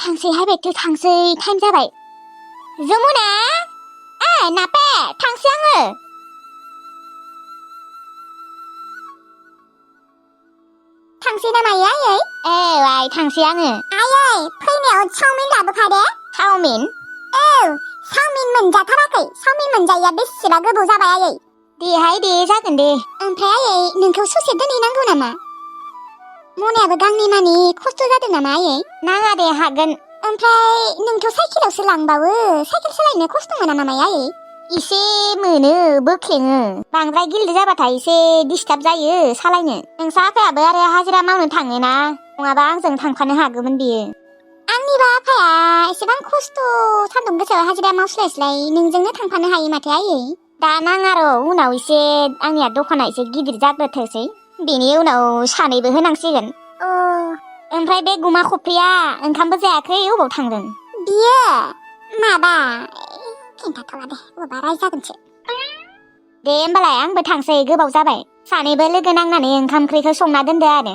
थांसैहाय बेथो थांसै टाइम जाबाय। जमुना नापे थांसै आङो। थांसै नामा आयै? आइ थांसै आङो। आयै फैनायाव चावमिन लाबोफादे। चावमिन? चावमिन मोनजाथाराखै। चावमिन मोनजायैया बेसेबा गोबाव जाबाय आयै। देहाय दे जागोन दे। ओमफ्राय आयै नोंखौ ससे दोनहैनांगौ नामा? मनायाबो गांनै मानि खस्थ' जादों नामा आयै? नाङा दे हागोन। ओमफ्राय नोंथ' साइकेलावसो लांबावो। साइकेल सालायनो खस्थ' मोना नामा आयै? एसे मोनो बोख्लेङो। बांद्राय गिलिर जाबाथाय एसे डिस्टार्ब जायो सालायनो। नोंसा आफायाबो आरो हाजिरा मावनो थाङोना, नङाबा आंजों थांफानो हागौमोन बियो। आंनिबा आफाया एसेबां खस्थ' सान्दुं गोसायाव हाजिरा मावस्लायस्लाय नोंजोंनो थांफानो हायो माथो आयै। दा नाङा र' उनाव एसे आंनिया दखाना एसे गिदिर जाग्रोथोंसै। बेनि उनाव सानैबो होनांसिगोन। ओमफ्राय बे गुमा खफ्रिया ओंखामबो जायाखै अबाव थांदों? बियो माबा खिन्थाथ'ला दे बबा रायजागोनसो। दे होमबालाय आंबो थांसै गोबाव जाबाय। सानैबो लोगो नांनानै ओंखाम ओंख्रिखौ संना दोनदो आरो।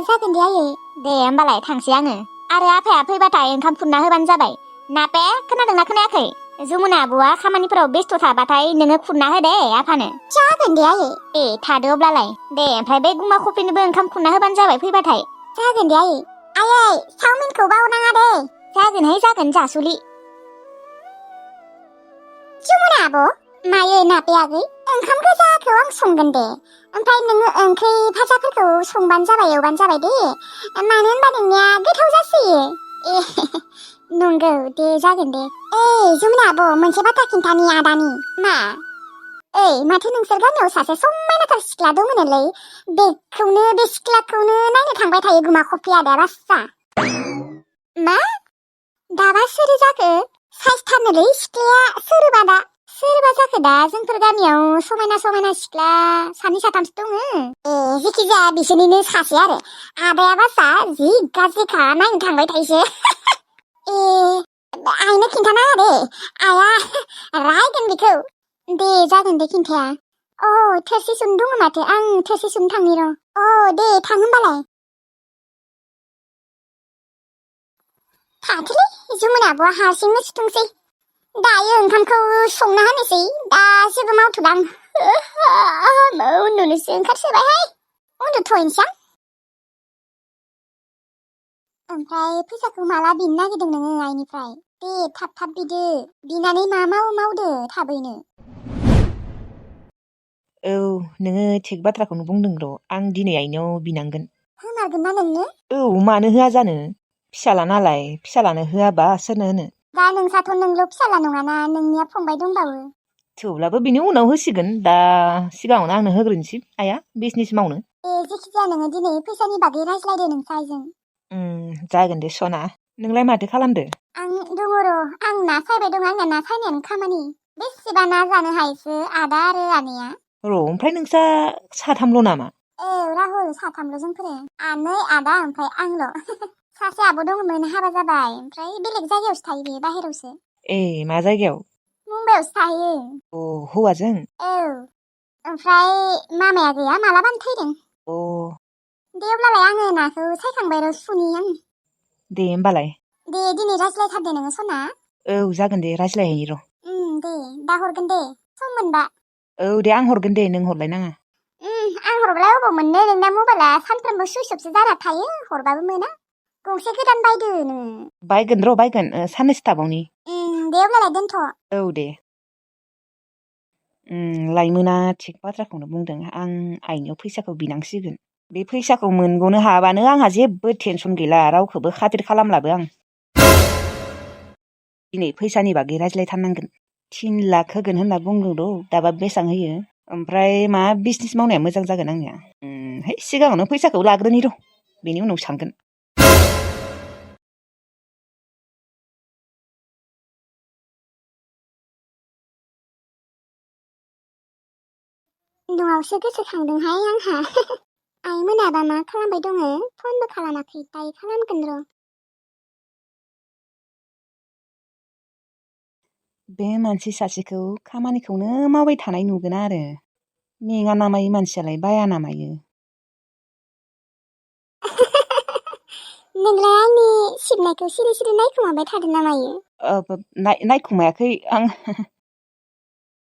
जागोन दे आयै। दे होमबालाय थांसै आङो। आरो आफाया फैबाथाय ओंखाम खुरना होबानो जाबाय। नापे खोनादोंना खोनायाखै? जमुना आब'आ खामानिफोराव बेस्थ' थाबाथाय नोङो खुरना होदे आफानो। जागोन दे आयै। थादो अब्लालाय। दे ओमफ्राय बे गुमा खफ्रिनोबो ओंखाम खुरना होबानो जाबाय फैबाथाय। जागोन दे आयै। आयै चावमिनखौ बावनाङा दे। जागोनहाय जागोन जासुलि। जमुना आब' मायो नापे आगै? ओंखाम गोजाखौ आं संगोन दे। ओमफ्राय नोङो ओंख्रि भाजाफोरखौ संबानो जाबाय एवबानो जाबाय दे। मानो होनबा नोंनिया गोथाव जासोयो। नंगौ दे जागोन दे। जमुना आब' मोनसे बाथ्रा खिन्थानि आदानि। मा? माथो नोंसोर गामियाव सासे समायनाथार सिख्ला दङनोलै। बे सिख्लाखौनो नायनो थांबाय थायो गुमा खफ्रि आदाया बास्सा। मा? दाबा सोरो जाखो? साइसथारनोलै सिख्लाया। सोरबा जाखो दा जोंफोर गामियाव समायना समायना सिख्ला सानै साथामसो दङ। जेखिजाया बिसोरनिनो सासे आरो। आदाया बासा जि गाज्रिखा नायनो थांबाय थायोसो। आइनो खिन्थानाङा दे। आइया रायगोन बेखौ। दे जागोन दे खिन्थाया। थोरसि सुनो दङ माथो आं थोरसि सुनो थांनि र'। दे थां होमबालाय। थाथोलै जमुना आब'आ हारसिंनो सुथोंसै। दायो ओंखामखौ संना होनोसै। दा जेबो मावथ'दां। उन्दुनोसो ओंखारसोबायहाय। उन्दुथ'नोसै आं। ओमफ्राय फैसाखौ माला बिनो नागिरदों नोङो आइनिफ्राय? दे थाब बिदो। बिनानै मा मावदो थाबैनो। नोङो थिग बाथ्राखौनो बुंदों र'। आं दिनै आइनाव बिनांगोन। होमारगोन ना नोंनो? मानो होआ जानो। फिसाला नालाय, फिसालानो होआबा सोरनो होनो। दा नोंसाथ' नोंल' फिसाला नङाना, नोंनिया फंबाय दंबावो। थेवब्लाबो बिनि उनाव होसिगोन। दा सिगाङावनो आंनो होग्रोनोसै आइया बिजनेस मावनो। जेखिजाया नोङो दिनै फैसानि बागै रायज्लायदो नोंसा आइजों। जागोन दे सना। नोंलाय माथो खालामदो? आं दङ र'। आं ना सायबाय दं। आंना ना सायनायानो खामानि। बेसेबा ना जानो हायोसो आदा आरो आनैया। ओमफ्राय नोंसा साथामल' नामा? राहुल साथामल' जोंफोरो। आनै आदा ओमफ्राय आंल'। सासे आब' दङमोन हाबा जाबाय। ओमफ्राय बेलेग जायगायावसो थायो बेयो बाहेरावसो। मा जायगायाव? मुम्बाइआवसो थायो। हौवाजों? ओमफ्राय मामाया गैया मालाबानो थैदों। दे अब्लालाय आङो नाखौ सायखांबाय र' सुनि आं। दे होमबालाय। दे दिनै रायज्लायथारदो नोङो सना। जागोन दे रायज्लायहैनि र'। दे दा हरगोन दे सम मोनबा। दे आं हरगोन दे नों हरलायनाङा। आं हरब्लाय अबाव मोननो, नोंना मबाइला सानफ्रोमबो सुइस अफसो जाना थायो। हरबाबो मोना। गंसे गोदान बायदो नोङो। बायगोन साननैसो थाबावनि। दे अब्लालाय दोनथ'। दे। लाइमोना थिग बाथ्राखौनो बुंदों। आं आइनियाव फैसाखौ बिनांसिगोन। बे फैसाखौ मोनग'नो हाबानो आंहा जेबो टेनसन गैला। रावखौबो खाथिर खालामलाबो आं। दिनै फैसानि बागै रायज्लायथारनांगोन। 3 लाख होगोन होनना बुंदों र'। दाबा बेसेबां होयो? ओमफ्राय मा बिजनेस मावनाया मोजां जागोन आंनिया? सिगाङावनो फैसाखौ लाग्रोनि र'। बेनि उनाव सानगोन। न'आवसो गोसोखांदोंहाय आंहा। आइ मोनाबा मा खालामबाय दङ? फनबो खालामाखै। दायो खालामगोन र'। बे मानसि सासेखौ खामानिखौनो मावबाय थानाय नुगोन आरो। मेङा नामायो मानसियालाय बाया नामायो। नोंलाय आंनि सिबनायखौ सिरि सिरि नायखोमाबाय थादों ना मायो? नायखुमायाखै आं।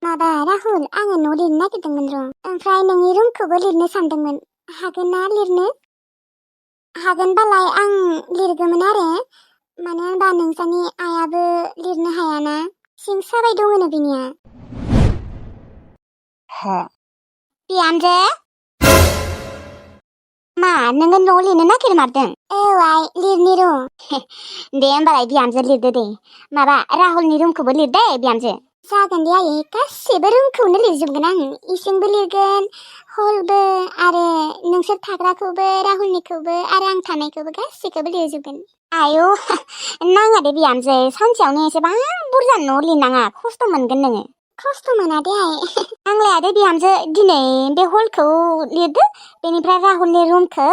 माबा राहुल, आङो न' लिरनो नागिरदोंमोन र'। ओमफ्राय नोंनि रुमखौबो लिरनो सानदोंमोन। हागोन ना लिरनो? हागोनबालाय आं लिरगौमोन आरो। मानो होनबा नोंसानि आइयाबो लिरनो हायाना। सिं साबाय दङनो बिनिया। हा? बिहामजो? मा, नोङो न' लिरनो नागिरमारदों? औ आइ, लिरनि र'। दे होमबालाय बिहामजो लिरदो दे। माबा राहुलनि रुमखौबो लिरदे बिहामजो। जागोन दे आयै, गासिबो रुमखौनो लिरजोबगोन आं। इसिंबो लिरगोन, हलबो, आरो नोंसोर थाग्राखौबो, राहुलनिखौबो, आरो आं थानायखौबो गासिखौबो लिरजोबगोन। आयौ, नाङा दे बिहामजो, सानसेयावनो एसेबां बुरजा न' लिरनाङा, खस्थ' मोनगोन नोङो। खस्थ' मोना दे आइ। आं लाया दे बिहामजो, दिनै बे हलखौ लिरदो, बेनिफ्राय राहुलनि रुमखौ,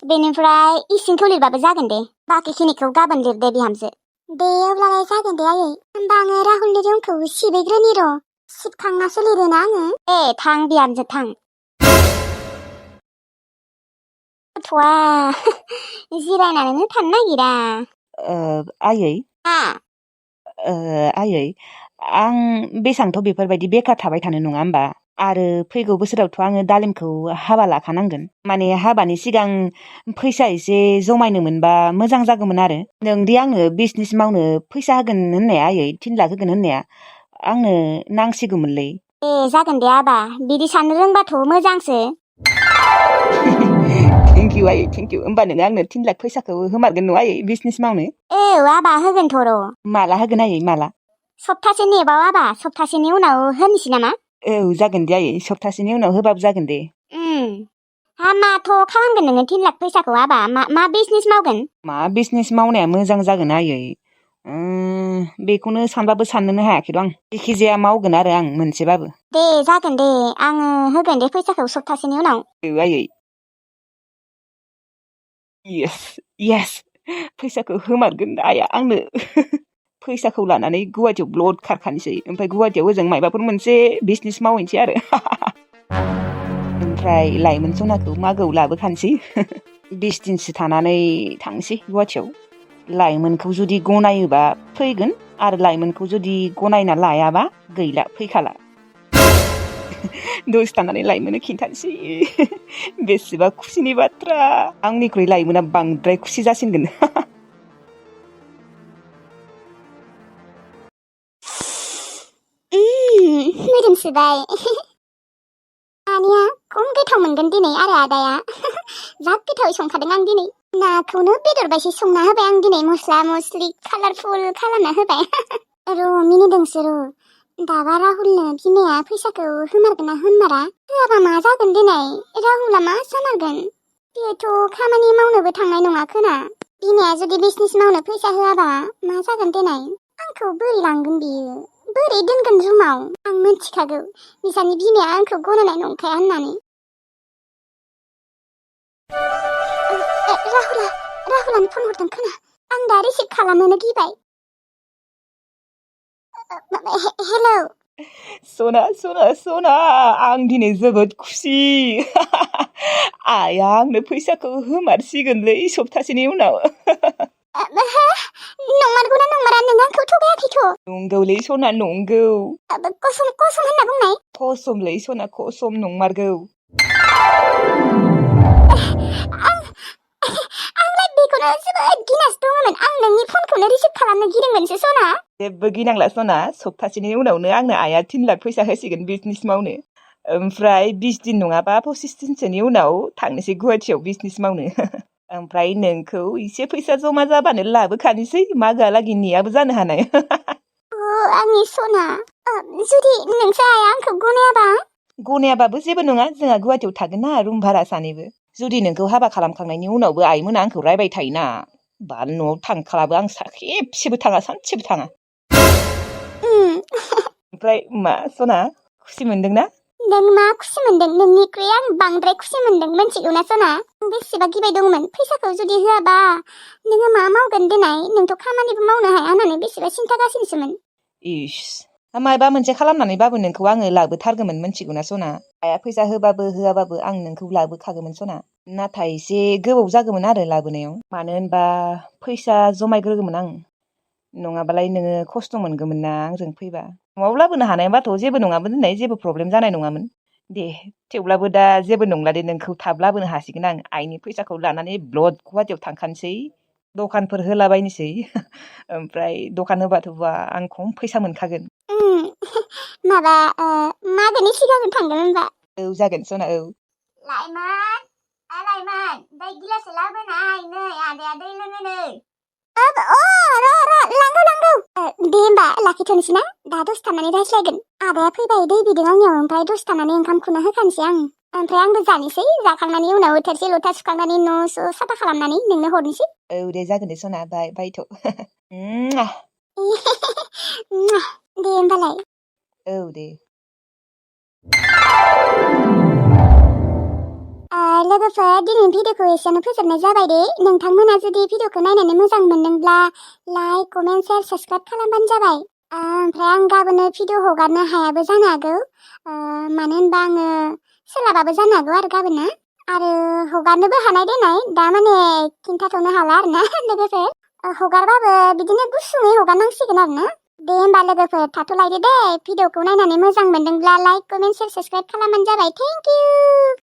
बेनिफ्राय इसिंखौ लिरबाबो जागोन दे। बाखिखिनिखौ गाबोन लिरदे बिहामजो। दे अब्लालाय जागोन दे आयै। होमबा आङो राहुलनि रुमखौ सिबैग्रोनि र'। सिबखांनासो लिरोना आङो। थां बिहामजो थां। गथ'आ जिरायनानैनो थानो नागिरा। आयै? आयै, आं बेसांथ' बेफोरबायदि बेखार थाबाय थानो नङा होमबा? आरो फैगौ बोसोरावथ' आङो दालिमखौ हाबा लाखानांगोन। माने हाबानि सिगां फैसा एसे जमायनो मोनबा मोजां जागौमोन आरो। नोंदि आंनो बिजनेस मावनो फैसा होगोन होननाया आयै, 3 लाख होगोन होननाया, आंनो नांसिगौमोनलै। जागोन दे आबा, बिदि साननो रोंबाथ' मोजांसो। थेंक इउ आयै, थेंक इउ। होमबा नोङो आंनो 3 लाख फैसाखौ होमारगोन न' आयै बिजनेस मावनो? औ आबा, होगोनथ' र'। माला होगोन आयै, माला? सप्तासे नेबाव आबा, सप्तासेनि उनाव होनोसै नामा? औ जागोन दे आयै, सप्तासेनि उनाव होबाबो जागोन दे। हा, माथ' खालामगोन नोङो 3 लाख फैसाखौ आबा? मा बिजनेस मावगोन? मा बिजनेस मावनाया मोजां जागोन आयै? बेखौनो सानबाबो साननोनो हायाखै आं। जायखिजाया मावगोन आरो आं मोनसेबाबो। दे जागोन दे, आङो होगोन दे फैसाखौ सप्तासेनि उनाव। औ आयै। येस, फैसाखौ होमारगोन आइया आंनो। फैसाखौ लानानै गुवाहाटियाव ब्लड खारखानोसै, ओमफ्राय गुवाहाटियाव ओजों मायबाफोर मोनसे बिजनेस मावहैनोसै आरो। ओमफ्राय लाइमोन सनाखौ मागोआव लाबोखानोसै। 20 दिनसो थानानै थांसै गुवाहाटियाव। लाइमोनखौ जुदि गनायोबा फैगोन, आरो लाइमोनखौ जुदि गनायना लायाबा गैला, फैखाला। दसे थानानै लाइमोननो खिन्थानोसै। बेसेबा खुसिनि बाथ्रा। आंनिख्रुइ लाइमोना बांद्राय खुसि जासिनगोन। मोदोमसोबाय। आनिया खम गोथाव मोनगोन दिनै आरो आदाया। जा गोथावै संखादों आं दिनै। नाखौनो बेदर बायदि संना होबाय आं दिनै, मस्ला मस्लि कालारफुल खालामना होबाय। र' मिनिदोंसो र'। दाबा राहुलनो बिमाया फैसाखौ होमारगोन ना होमारा? होआबा मा जागोन दिनै? राहुला मा जामारगोन? बेथ' खामानि मावनोबो थांनाय नङा खोना। बिमाया जुदि बिजनेस मावनो फैसा होआबा मा जागोन दिनै? आंखौ बोरै लांगोन बियो? बोरै दोनगोन रुमाव? आं मिथिखागौ बिसानि बिमाया आंखौ गनायनाय नंखाया होननानै। राहुलानो फन हरदों खोना। आं दा रिसिभ खालामनोनो गिबाय। हेलौ। सना, आं दिनै जोबोद खुसि। आइया आंनो फैसाखौ होमारसिगोनलै सप्तासेनि उनाव। नंमारगौना नंमारा? नों आंखौ थगायाखैथ'? नंगौलै सना, नंगौ। कसम होनना बुंनाय। कसमलै सना, कसम, नंमारगौ। आंलाय बेखौनो जोबोद गिनासो दङमोन। आं नोंनि फनखौनो रिसिभ खालामनो गिदोंमोनसो सना। जेबो गिनांला सना, सप्तासेनि उनावनो आंनो आइया 3 लाख फैसा होसिगोन बिजनेस मावनो। ओमफ्राय 20 दिन नङाबा 25 दिनसोनि उनाव थांनोसै गुवाहाटियाव बिजनेस मावनो। ओमफ्राय नोंखौ एसे फैसा जमा जाबानो लाबोखानोसै, मागोआलागि नेयाबो जानो हानाय। आंनि सना, जुदि नोंसा आइया आंखौ गनायाबा? गनायाबाबो जेबो नङा, जोंहा गुवाहाटियाव थागोन ना रुम भारा सानैबो। जुदि नोंखौ हाबा खालामखांनायनि उनावबो आइमोना आंखौ रायबाय थायोना, बाल न'आव थांखालाबो आं खेबसेबो थाङा, सानसेबो थाङा। ओमफ्राय मा सना, खुसि मोनदोंना? नों मा खुसि मोनदों? नोंनिख्रुइ आं बांद्राय खुसि मोनदों, मिथिगौना सना? आं बेसेबा गिबाय दंमोन, फैसाखौ जुदि होआबा नोङो मा मावगोन देनाय? नोंथ' खामानिबो मावनो हाया होननानै बेसेबा सिन्था गासिनोसोमोन। इस, मायबा मोनसे खालामनानैबाबो नोंखौ आङो लाबोथारगौमोन मिथिगौना सना आइया फैसा होबाबो होआबाबो आं नोंखौ लाबोखागौमोन सना नाथाय एसे गोबाव जागौमोन आरो लाबोनायाव मानो होनबा फैसा जमायग्रोगौमोन आं नङाबालाय नोङो खस्थ' मोनगौमोन ना आंजों फैबा न'आव लाबोनो हानायबाथ' जेबो नङामोन होननाय जेबो प्रब्लेम जानाय नङामोन दे थेवब्लाबो दा जेबो नंला दे नोंखौ थाब लाबोनो हासिगोन आं आइनि फैसाखौ लानानै ब्लड गुवाहाटियाव थांखानोसै दखानफोर होलाबायनोसै ओमफ्राय दखान होबाथ' बा आं खम फैसा मोनखागोन माबा मागोनि सिगांनो थांगोन होनबा औ जागोन सना औ लाइमोन लाइमोन दै गिलाससे लाबोनाय नै आदाया दै लोङोनो लांगौ दे होमबा लाखिथ'नोसै ना दा दसे थानानै रायज्लायगोन आदाया फैबाय दै बिदों आंनियाव ओमफ्राय दसे थानानै ओंखामखौनो होखानोसै आं ओमफ्राय आंबो जानोसै जाखांनानै उनाव थोरसि लथा सुखांनानै न' साफा खालामनानै नोंनो हरनोसै औ दे जागोन दे सना बायथ' दे होमबालाय औ दे लोगोफोर दिनैनि भिडिअखौ एसेयावनो फोजोबनाय जाबाय दे नोंथांमोना जुदि भिडिअखौ नायनानै मोजां मोनदोंब्ला लाइक कमेन्ट शेयार साबस्क्राइब खालामबानो जाबाय ओमफ्राय आं गाबोन भिडिअ हगारनो हायाबो जानो हागौ मानो होनबा आङो सोलाबाबो जानो हागौ आरो गाबोन ना आरो हगारनोबो हानाय देनाय दा माने खिन्थाथ'नो हाला आरो ना लोगोफोर हगारबाबो बिदिनो गुसुङै हगारनांसिगोन आरो ना दे होमबा लोगोफोर थाथ'लायदो दे भिडिअखौ नायनानै मोजां मोनदोंब्ला लाइक कमेन्ट शेयार साबस्क्राइब खालामबानो जाबाय थेंक इउ